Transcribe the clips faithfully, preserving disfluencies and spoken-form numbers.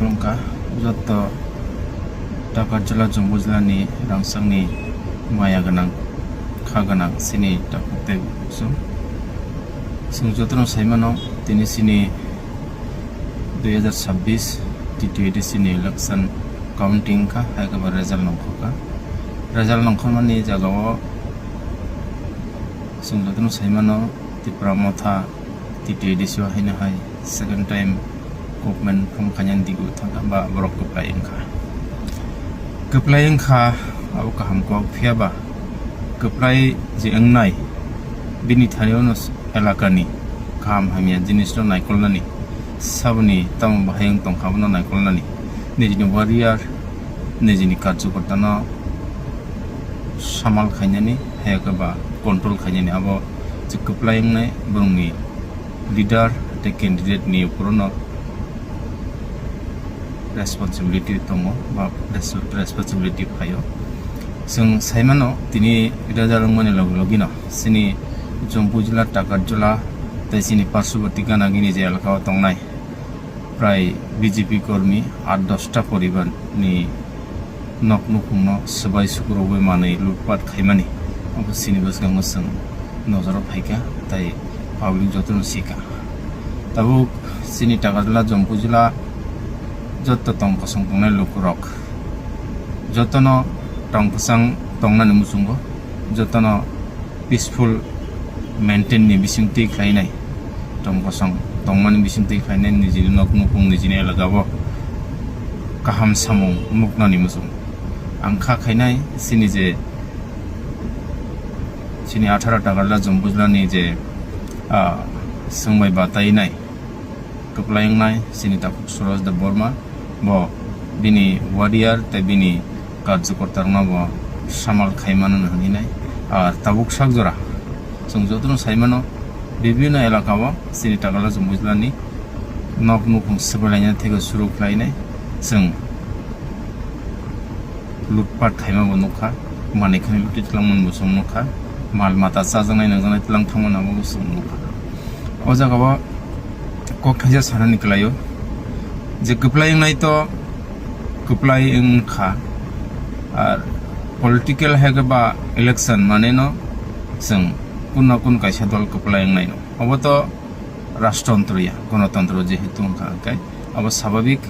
Khulumkha jotto Takarjala Jombujala ni rangchakni maya gwnang, kha gwnang chini takhuk tei bukhuk chwng. Chwng jotono saimano tini chini dui hazar chabbish T T A D C ni election counting kha, hai khe ba result nongkhorkha. Result nongkhormani jagao chwng jotono saimano Tipra Motha T T A D C o haino hai second time government form khainani digwi thangkha ba borok kwplai wngkha. Kwplai wngkha, abo kaham kok, phiya ba kwplai je wngnai bini thani ono elakani kaham hamya jinisno naikolnani, saboni tamo bahai wng tongkha abono naikolnani, nijini warrior, nijini karjokortano samal khainani, hai khe ba control khainani, abo je kwplai wngnai borokni leader tei candidate ni uporono responsibility tongo ba res-, responsibility phaio. Chwng saimano tini result wngmani logi logino chini Jombujala, Takarjala tei chini parshoboti ganagini je elakao tongnai prai B J P kormi aat dosta poribar ni nok nukhungno swbai sukrubwi manwi lutpat khaimani, abo chini bwskango chwng nojoro phaikha tei public jotono sikha. Tabuk chini Takarjala, Jombujala jotto tong kosong tongnai lukurok jotono tong kwchang tongnani muchungo, jotono peaceful maintain ni bisingtwi khlainai, tong kosong tongmani bisingtwi khlainai, nijini nok nukhung, nijini elaka o kaham samung nuknani muchung. Ang kha khainai chini je, chini atharo Takarjala Jombujala ni je, ah, swngbai batainai, kwplai wngnai chini takhuk Suraj Debbarma, bo bini warrior tei bini karjokortarokno bo samal khai mano hwnwi nai. Ar tabuk sak jora chwng jotono sai mano, bibhinno elaka o chini Takarjala Jombujala ni nok nukhung swbai laina theke suru khlainai chwng. Lutpat khaima bo nukha, manwi khani lutwi twlangmani bo chwng nukha, mal mata chajaknai nangjaknai twlang thangmani abo bo chwng nukha. O jaga o kok thaisa sanani kwlaio je kwplai wngnai to kwplai wngkha, ar political hai khe ba election maneno chwng kun na kun kaisa dol kwplai wngnai no. Obo to rajtontro ya, gonotontro jehetu wngkha, hwnkhe abo sababik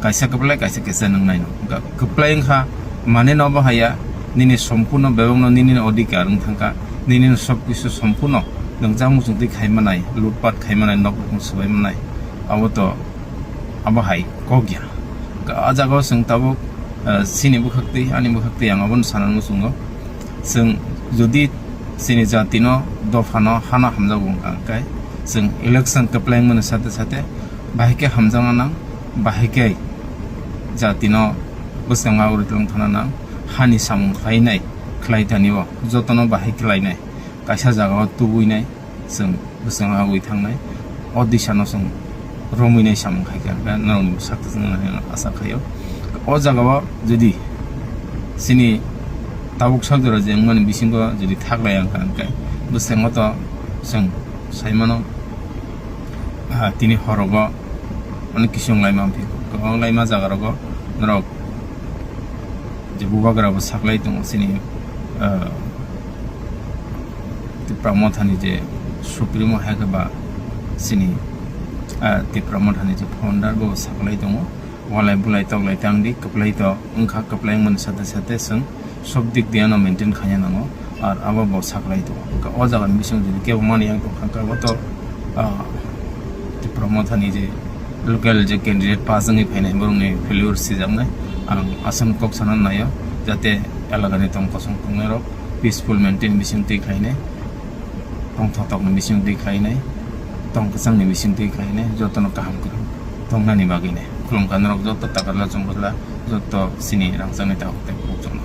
kaisa kwplai, kaisa kisa nwngnai no. Hwnkha kwplai wngkha, mane no bo haya, nini sompurno bebakno nini no odhikar wng thangkha, nini no sob kisu sompurno nwng chak muchungtwi khai manai, lutpat khai manai, nok nukhung swbai manai, abo to abo hai kok ya. Hwnkha a jaga o chwng tabuk, eh, chini bwkhaktwi, ani bwkhaktwi ang abono sana muchungo. Chwng jodi chini jatino, dophano hano hamjakgo wngkha, hwnkhe chwng election kwplai wngmani sate sate bahai khe hamjakna nang, bahai khe jatino bwskango uri twlang thangna nang, hani samung khlainai, khlai tani o jotono bahai khlainai, kaisa jagao tubui nai, chwng bwskango ui thangnai, o disano chwng romwi nai samung khai kha, hwnkhe norokni bwsak twijlangna hinwi asa khaio. O jagao jodi chini tabuk sak jora je wngmani bisingo jodi thaklai wngkha, hwnkhe bwskango to chwng sai mano, ah, tini horogo onek kisu wng laima, kwbang laima jaga rogo norok je bubagra bo saklai tongo chini, ah, Tipra Mothani je Supremo hai khe ba chini, ah, Tipra Mothani je founder bo saklai tongo. Walai bulai toklai tang di, kwplai to wngkha, kwplai wngmani sate sate chwng sob dik diano maintain khaina nango, ar abo bo saklai tongo. Hwnkhe o jaga ni bising jodi kebo mani yang tongkha, hwnkhe abo to, ah, Tipra Mothani je local je candidate pass wngwi phainai, borokni failure sijaknai. Ang aswk kok sana naio, jate elakani tong kosong tongnairok peaceful maintain bising twi khlainai, tongthok tokni bising twi khlainai, tong kwchangni bising twi khlainai, jotono kaham kwrwng tongnani bagwinai. Khulumkha norok joto Takarla Chongkhola, joto chini rangchakni takhuk tei khorokchokno.